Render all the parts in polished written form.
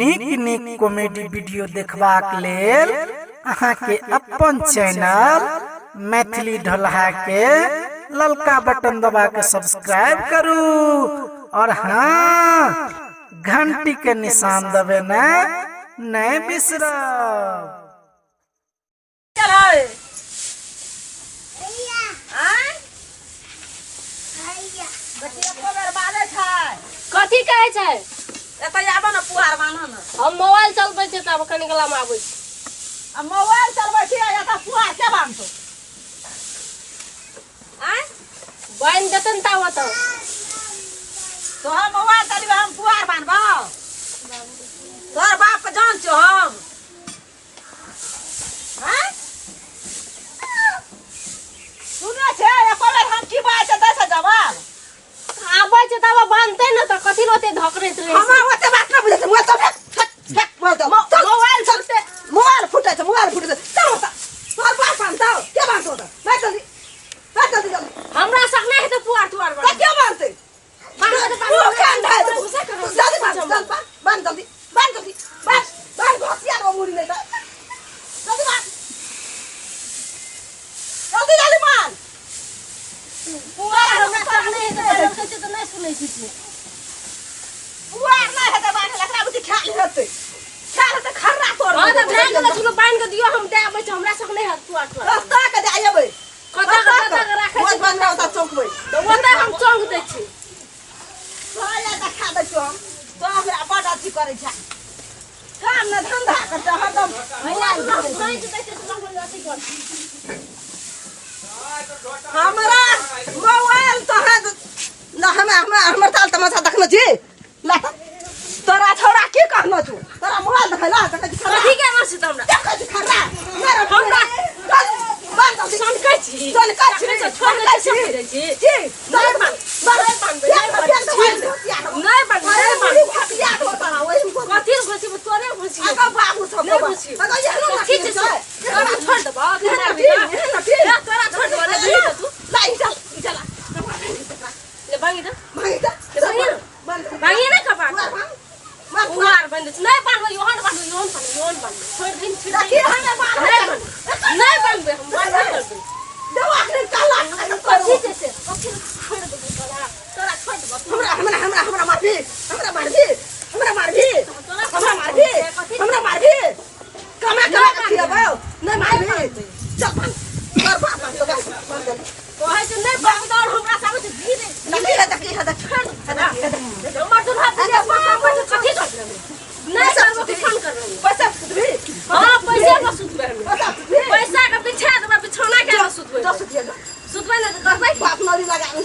नीक नीक comedy video देखबाक लेल अहाँके अपन चैनल मैथिली ढोलहा के ललका बटन दबा के सब्सक्राइब करू और हाँ, घंटी के निशान दबेना नहीं बिसरब। चलै आँय बेटी एको बेर बाजै छै। कथी कहै छै? एतऽ आबऽ ने, पुआर बान्हऽ ने। हम मोबाइल चलबै छियै, तब कनि कालमे आबै छी। आ मोबाइल चलबै छी, एतऽ पुआर के बान्हतौ? आँय? बान्हि देतै ने ताबत। तोहर मोबाइल चलबै, हम पुआर बान्हबौ? तोहर बापके जान छियौ हम? आँय? सुनै छै एको बेर हम की बात छै, दै छै जवाब? आबै छै तब बान्हतै ने, तऽ कथी लए ओते धकरैत रहै छै? हमरा ओते बात नहि बुझै छै। मोबाइल चल, फेक फेक मोबाइल चल, चल। मोबाइल चलते, मोबाइल फुटै छै, मोबाइल फुटै छै। चल ओतऽ, तोहर बाप बान्हतौ? के बान्हतौ ओतऽ? बैठ जल्दी, बैठ जल्दी जल्दी। हमरा सब नहि हेतै पुआर तुआर तऽ बान्हब। के बान्हतै? बान्हबै तऽ बान्हबै। मुँह कान ढाइ देबौ। गुस्सा करै छै। जल्दी बान्ह, चल बान्ह, बान्ह जल्दी, बान्ह जल्दी, बान्ह बान्ह, घसिया देबौ मुड़ी नहि तऽ। जल्दी बान्ह, जल्दी जल्दी बान्ह। पुआर हमरा सब नहि हेतै, बान्हल छै तऽ नहि सुनै छी तू। पुआर नहि हेतै बान्हल, एकरा बुद्धि खायल हेतै, खायल हेतै, खर्रा तोड़। हँ तऽ भए गेलै, सुनो, बान्हि कऽ दियौ, हम दए आबै छी। हमरा सब नहि हैत पुआर तुआर। रस्ता के जाय एबै। कतऽ कतऽ के राखै भोज छी? बनबै ओतऽ चौकबै। तऽ ओतऽ हम चौंक दै छी। तोरा या देखा दै छियौ हम। तोरा हमरा बड अथी करै छै, काम ने धंधा करतै, हरदम भैया मोबाइल हम देखै छै। भाँजि दै छी तऽ हम अथी कर। हमरा मोबाइल तो है न, हमरा हमरा हमर ताल तमाशा देखने छी? ला तऽ तोरा छौड़ा की कहनो छौ? तोरा मोबाइल देखै ला, देखै छी खर्रा। कथी के छी तऽ हमरा? देखै छी खर्रा मेरा। हमरा बंद जल्दी। सनकै छी? सनकै छी। देखै छी, छोड़ दै छी, सनकै जाइ छी। की? नहि बान्ह, नहि बान्हबै, नहि बान्हबै, नहि बान्हबै, नहि बान्हबै। कथी लए घुसिबै? तोरे घुसिबै। नहि घुसिबै। कथी छै से? तोरा छोड़ देबौ, तोरा तोरा छोड़ देबौ, ले भागि दे तू। ले भागि दे। भागिए ने कपार। उहार बन्द छै। नहि बान्हबै, योहन बान्हबै, योहन बान्हबै, योहन बान्हबै। छोड़ि दही, छोड़ि दही। नहि बान्हबै, नहि बान्हबै, हम बान्हबे करबै। कथी छै से? कथी लए छोड़ि देबौ तोरा? तोरा छोड़ि देबौ तू। हमरा हमरा हमरा हमरा मारबी? हमरा मारबी? हमरा मारबी? तोरा हमरा मारबी? कथी? हमरा मारबी? कमा कमा के खियाबौ, नहि मारबी? चल बान्ह, तोर बाप बान्हतौ, बान्ह, बान्ह जल्दी। कहै छै नहि बान्हबै आओर हमरा सामने से धीरे देखी है, देखी है, देखी। छोड़ि देबौ तोरा। हमर दुल्हा पूजा पापा से कथी करबै? नहि करबो कि फोन करबै? पैसा सुतबी? हाँ, पैसे पर सुतबै हम। पैसा सुतबी? पैसा के बिछा देबै, बिछौना के सुतबै। दस सुतिए जा। सुतबै ने तऽ करबै। बाप नदी लगा दे।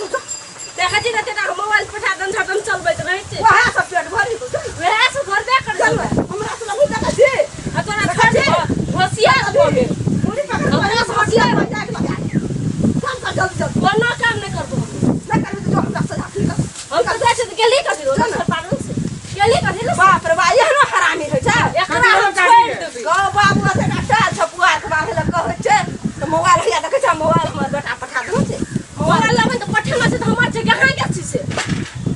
देखै छी ने, तेना मोबाइल पठा दन झटन चलबैत रहै छै। वएह सब पेट भरि जेतौ, चल। वएह से भरबे करै चल। छै। हमरा से लहू देखै छी? आ तोरा छोड़ि देबौ, होशियार देबौ हमे। मुड़ी पकड़ के हमरा से होशियार बन जाके लगा। काम कर जल्दी जल्दी। कोनो काम नहि करबो हम। नहि करबी तऽ जो हमरा सजा ठीक। हम तऽ जाइ छी तऽ गेली कथी रो पागल से गेली कथी रे? बाप रे बा, एहनो हरामी होइ छै। एकरा हम छोड़ि देबै। कहो बाबू, एते टाल छ पुआर के बान्है लए कहै छै तऽ मोबाइल हैया देखै छै, मोबाइल हमर बेटा पठा देने छै। मोबाइल लेबै तऽ पठेना छै तऽ हमर छै, कहाँ गेल छी से?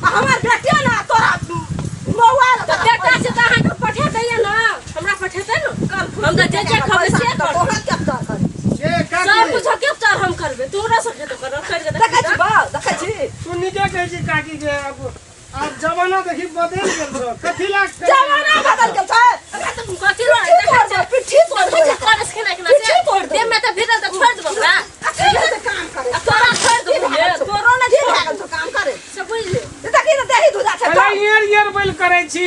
आ हमर बेटे ने तोरा मोबाइल। तऽ बेटा छै तऽ अहाँके पठा दैया ने, हमरा पठेतै ने। हम तऽ जे जे खबै से करबै। तोहर के उपचार करी ए सब काकी। कुछ के उपचार हम करबै, तोरा सबके तऽ करब, करि के देखै देखी। छी बाउ, देखै छी। तू नीके कहै छी काकी के अब आब जमाना देखी बदलि गेल छौ, कथी लए? जमाना बदल गेल छै। कथी लए पिट्ठी तोड़ दे, पिट्ठी तोड़ देखै दे। छै करे से केना केना पिट्ठी से तोड़ देबै। देह में तऽ भिड़ल तऽ छोड़ि देबौ ओकरा। अखन हेतै काम करे? आ तोरा छोड़ि की देबौ, भए गेल छौ? तोरो ने की छोड़ि भए गेल छौ काम करे? से बुझि ले। देखी ने, देही धुजा छै। कला येर येर बोल करै छी,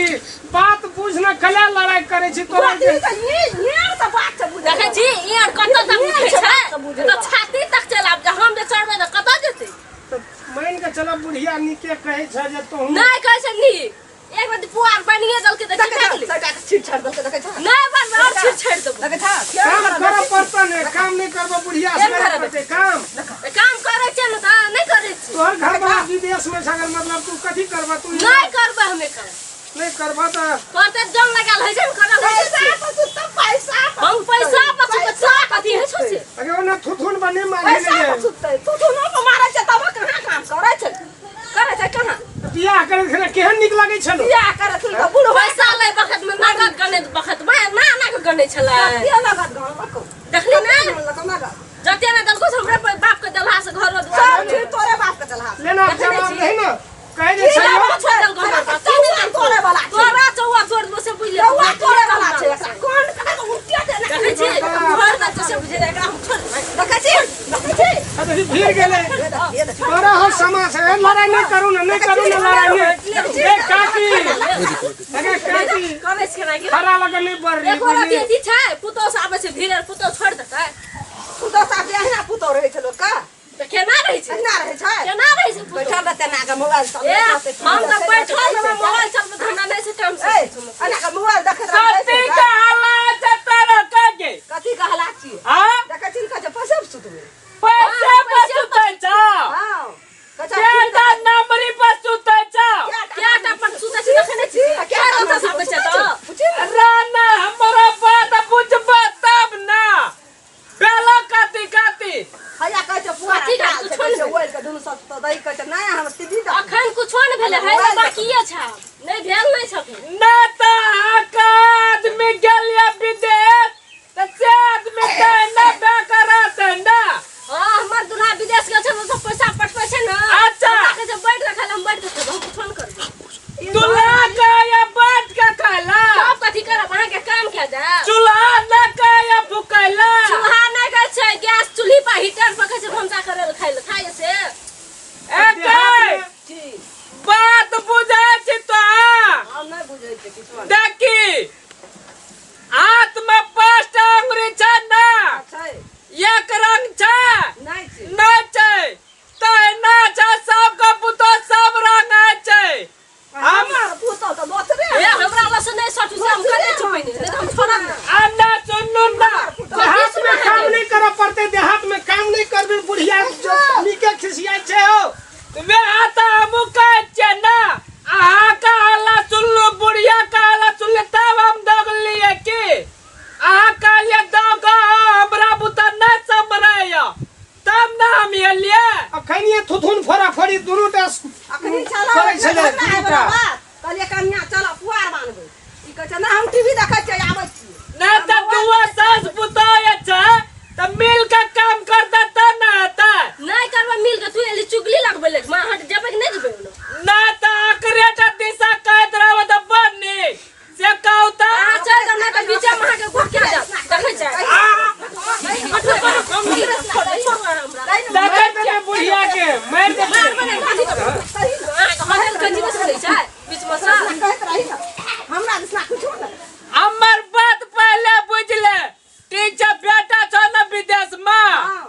बात बुझ ने, कला लड़ाई करै छी तोरा। कथी तऽ ये ये तऽ बात छै बुझै। देखै छी ई आर कतऽ तक उठै छै छै? बात तऽ बुझै। तऽ छाती तक चलि आब, हम जे चढ़बै तऽ कतऽ जेतै? तऽ मानि के चलब, बुढ़िया नीके कहै छै जे तोहूँ नहि कहै छै नीक। एक बेर पुआर बनिए देलकै तऽ की देखै भए छौ गेलै? सभटा के छीट छाट देलकै, देखै छौ? नहि बनबै, आओर छीट छाड़ि देबौ। देखै छौ? काम करऽ पड़तै ने, काम नहि करबो बुढ़िया से केहन करऽ करबै? पड़तै काम। काम करै छियै ने तऽ नहि करै छी। तोहर घर वाला विदेश में छै, अगर मतलब तू कथी करबा तू? नहि करबै हमे काम। नहि करबा तऽ करते जम लगायल होइ छै ने, करल होइ छै। पैसा पर सुततै, पैसा पर। हम पैसा पर सुतबै, तोरा कथी होइ छौ से? अरे ओना थुथुन बने मारि पैसा ले। पर सुततै, थुथुनो पर मारै छै तब कहाँ काम करै छै? करै छै कहाँ? बियाह करै छलै केहन नीक लागै छलो। बियाह करै छलै तऽ बूढ़ पैसा लै बखत में नहि बनै छलै कते लगत घर देखली ने लगत लगत जते ने देलको से हमरे बाप के देलहा से घर सब दुआर चीज तोरे बाप के चलहा लेना देखने जवाब छी। नहीं ना कहे जे की छै जवाब छोड़ देलको हमरा तोरा चौआ तोरे वाला छै तोरा चौआ तोड़ देबो से बुझि ले चौआ तोरे वाला छै एकरा कोन कटा के उठिया दे देखै छी घर दै से बुझि ले एकरा हम छोड़ देबै देखै छी देखै छी अरे भीड़ गेलै ये देख तोरा हो समाज है लड़ाई नहीं करू ना नहीं करू ना लड़ाई नहीं ए काकी अरे काकी करै छी केना कि खरा लगन नहीं बढ़ रही एको रति अथी छै पुतोह से आबै छै भीड़ पुतोह छोड़ देतै पुतौ साहब अहिना पुतौ रहै छै लोक के तऽ केना रहै छै अहिना रहै छै केना रहै छै पुतोह बैठल रहतै एना के मोबाइल चलबैत ए रहतै हम तऽ बैठल रहबै मोबाइल चलबै तऽ हमरा नहि छै टाइम ए से एना के मोबाइल देखैत रहतै कथी कहला छै तोरा काकी कथी कहला छी हाँ देखै छी ने कहै छै पैसे पर सुतबै पैसे पर सुतै छौ हँ कहै छै बेटा नंबरी पर सुतै छौ क्या टा पर सुतै छै देखै नहि छी क्या रहतै से आबै छै तऽ पूछी ने राना हमरा बात बुझबा तब ना बेला काती काती हैया कहै छै पुआ कथी टाल कहै छै छै? कहै छै ओढ़ि के दुनू सब तऽ दही कहै छै नहि हम टीवी देख अखन कुछो नहि भेलै है तऽ बाकिए छै नहि भेल नहि छै अखन ना तऽ अहाँके आदमी गेलियै विदेश तऽ से आदमी तऽ एना बेकरात है ना हाँ हमर दुल्हा विदेश गेल छै तऽ सब पैसा पठबै छै ने अच्छा। हमरा कहै छै बैठ रखल हम बैठ के खेबै हम कुछो नहि करबै दुल्हा के या बाट के खाला सब कथी करब अहाँके काम क्या जाए चूल्हा न के या फुकैला चूल्हा नहि कहै छै गैस चूल्ही पर हीटर पर कहै छै भनसा करै लए खाइ लए खाइ से ए गै, छी बात बुझै छी तो हम नहि बुझै छियै किछो देखी हाथ में पांच टा अंगुरी छै ना छै एक रंग छै नहि छै नहि छै तहिना छै सबके पुतोह सब रंग छै हमर पुतौ तऽ दोसरे ए हमरा लग से नहि सटू से हम करै छी पहिने नहि तऽ हम छोड़ब नहि आ ना सुनू ना देहात में काम नहीं करऽ पड़तै देहात में काम नहीं करबी बुढ़िया जो नीके खिसियाइ छै हो वएह तऽ हमहूँ कहै छियै ना अहाँ कहला सुनलू बुढ़िया कहला सुनली तब हम दौगलियै की अहाँ कहलियै दौग हमरा बुता नहि सम्हरैया तब ना हम एलियै अखन ये थुथुन फोड़ा फोड़ी दुनू टा अखनी चल करै छलै दुनू टा कहलियै कनिया चल पुआर बान्हबै ई कहै छै ना हम टीवी देखै छियै आबै छियै नहि तऽ दुआ सास पुतोह छै तऽ मिल के काम करतै तब ना हेतै नहि करबै मिल के तू एली चुगली लगबै ले माँ हट जेबै कि नहि जेबै ओना नहि तऽ आकरे टा दिशा कहैत रहबै तऽ बड़ नीक से कहू तऽ अहाँ चलि जाउ नहि तऽ बीचेमे अहाँके घोटिया जायत देखै छै हटू करू हम नहि छोड़ू छोड़ू अहाँ हमरा देखै मारि देबै बुढ़िया के मारि देबै मारबै नहि कथी करबै अहाँके हटल कथी नहि सुनै छै बीचमे सँ कहैत रही ने हमरा दिसना कुछो नहि हमर बात पहिले बुझले ठीक छै बेटा छौ ने विदेश में हँ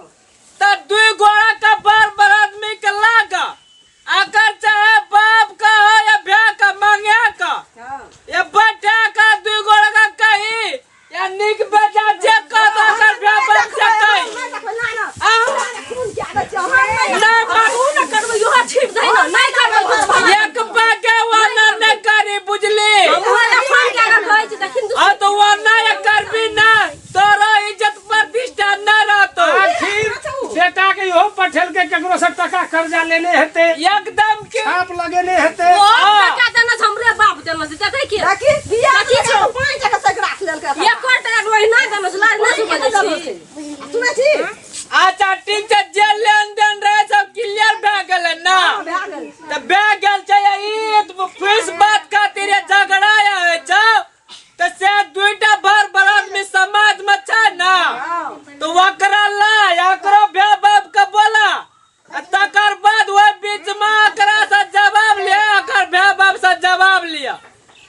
तऽ दुई गोड़ा के बार बार आदमी के लाग अगर चाहे बाप का हो या भैया का मांगे का हँ या बेटा का दुई गोड़ा का कही या निक बेटा जे कर दो अगर भैया बाप से कही नहि देखबै ना ना आ? खून क्या दै छियै हम नहि ना बाप तू ने करबै इहो छीट दही ने नहि करबै कुछ एक बागे वाना नहीं करी बुझली हमहूँ लए फोन कए कऽ कहै छी देखिन आ तो वाना या करबी ना तोरा इज्जत प्रतिष्ठा न रहतो आखिर बेटा के इहो पठेल के केकरो से टका कर्जा लेने हेतै एकदम के छाप लगेने हेतै ओ टका देने छै हमरे बाप देने छै देखै की देखी बिया कथी छौ? पाँच टका सैक राख लेलकै एको टका के ओहिना देने छै लाज नहि सुनै छी सुनै छी अच्छा ठीक छै जे लेन देन रहे सब क्लियर भए गेलै ना भए गेल तऽ भए गेल छै ई फीस बात खातिर ये झगड़ा होइ छै तऽ से दुईटा भर भर आदमी समाज में छै ना तऽ ओकरा ला एकरो भाय बाप के बोला आ तकर बाद ओहि बीच में एकरा से जवाब लिया एकर भाय बाप से जवाब लिया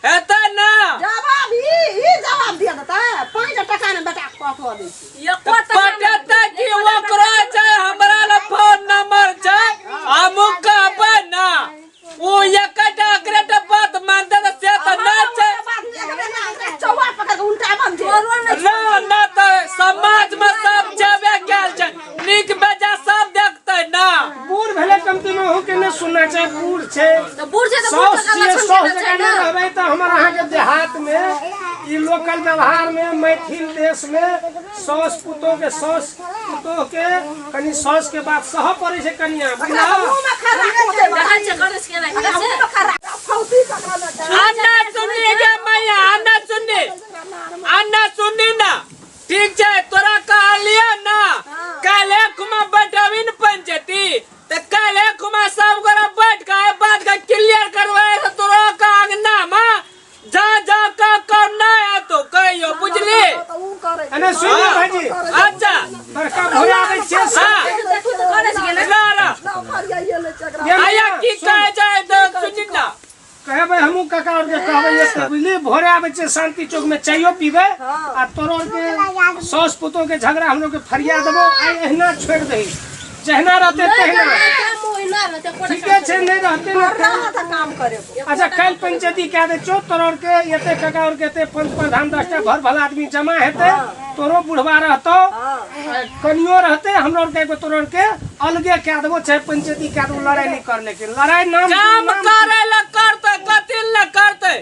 हेतै ना जवाब ई ई जवाब दिया देतै पाँच टका ने बेटा के पठवा दै छी एको टका पटेतै कि ओकरो छै हमरा लग फोन नंबर छै हमहूँ कहबै ना ओ एकटा एकरे बात मानते तऽ से तऽ नहि छै चौआ पकड़ के उल्टा बन जे ना ना तऽ समाज में सब छेबे कयल छै नीक बेजा सब देखतै ना बूढ़ भेलै कमती में अहूँ के नहि सुनना छै बूढ़ छै तऽ बूढ़ छै तऽ बूढ़ साउस के छियै लक्षण साउस केने जकाँ छै नहि ने रहबै तऽ हमर अहाँके देहात में ई लोकल व्यवहार में मैथिल देश में साउस पुतोह के साउस पुतोह के कनि साउस के बात सहऽ पड़ै छै कनिया ओकरा तऽ मुँह में खर्रा खोसे बला देखै छियै गणेश केना ओकरा छै मुँह में खर्रा फौसी पकड़ल छै अन्ना सुनी गे मैया अन्ना सुनी अन्ना सुनी ना ठीक छै तोरा कहलियै ना काल्हि खुमा बैठबी ने पंचायती तऽ काल्हि खुमा सब गोरा बैठ के एहि बात के क्लियर करबै तऽ तोरो के अंगना मे जा जा के करना हेतौ कहियो बुझली तऽ उ करै एने सुन ले भाईजी अच्छा बड़का भोरे आबै छियै हाँ देखू तऽ करै छियै ने ना ना ना फरियाइए लै छै एकरा ये आया ना, की सुन। कहै छै तऽ सुनी ना कहबै हमहूँ काका आओर के कहबै ये तऽ बुझली भोरे आबै छियै शांति चौक में चाइयो पीबै आ तोरो आर के सास पुतोह के झगड़ा हमरो के फरिया देबो आइ एहिना छोड़ि दही जहिना रहते तहिना ठीके छै नहि रहते ने रहत काम करे अच्छा काल्हि पंचायती कए दै छौ तोरो आर के एते काका आर के एते पंच प्रधान 10टा घर भला आदमी जमा हेतै तोरो बुढ़वा रहतौ आ कनियो रहते हमरो आर के एगो तोरो आर के अलगे कए देबो चाहे पंचायती कए देबो लड़ाई नहीं कर लेकिन लड़ाई नाम काम नाम करे ला करते कथी ला करते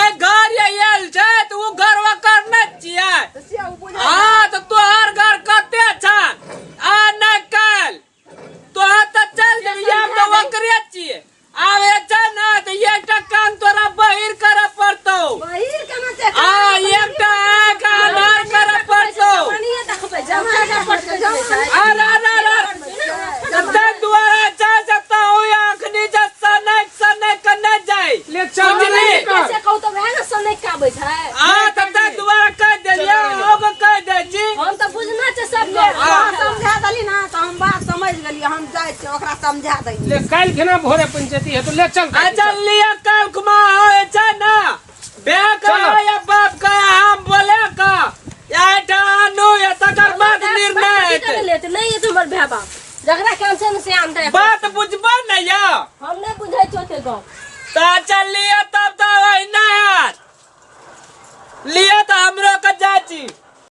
ए घर ये आयल छै तऽ ओ घर करने छियै से उ बुझै हाँ तऽ तोहर घर कते छ आ न काल तोहर तऽ चल जेबही हम तऽ ओकरे छियै आब जे छै ने तऽ एकटा कान तोरा बहिर करे पड़तौ बहिर केना छै आ एकटा आँख अनार करे पड़तौ जवानीये देखबै जवानीये देखबै अरे अरे अरे तै दुआरे छै से तहु अखनी जे सनक सनक के नहि जाइ ले चल बुझली? नहीं कर। कैसे कहू तऽ वएह ने सनक के आबै छै आ तऽ तै दुआरे कहि देलियै अहूँके कहि दै छी हम तऽ बुझना छै सबके अहाँ समझा देली ना तऽ हम बात समझ गेलियै हम जाइ छियै ओकरा समझा दै ले काल्हि खेना भोरे पंचायती हेतौ ले चल काल्हि, अच्छा चल। लिअ काल्हि खुमा होइ छै ने बे चलो। कह या बाप कह हम बोले का या एहिठाम आनू या तकर बाद निर्णय हेतै लेते नहीं ये हमर भाय बाप जकरा काम छै ने से आनतै बात बुझबै ने या हम नहि बुझै छियै ओते गप तऽ अच्छा लिअ तब तऽ ओहिना हैत लिअ।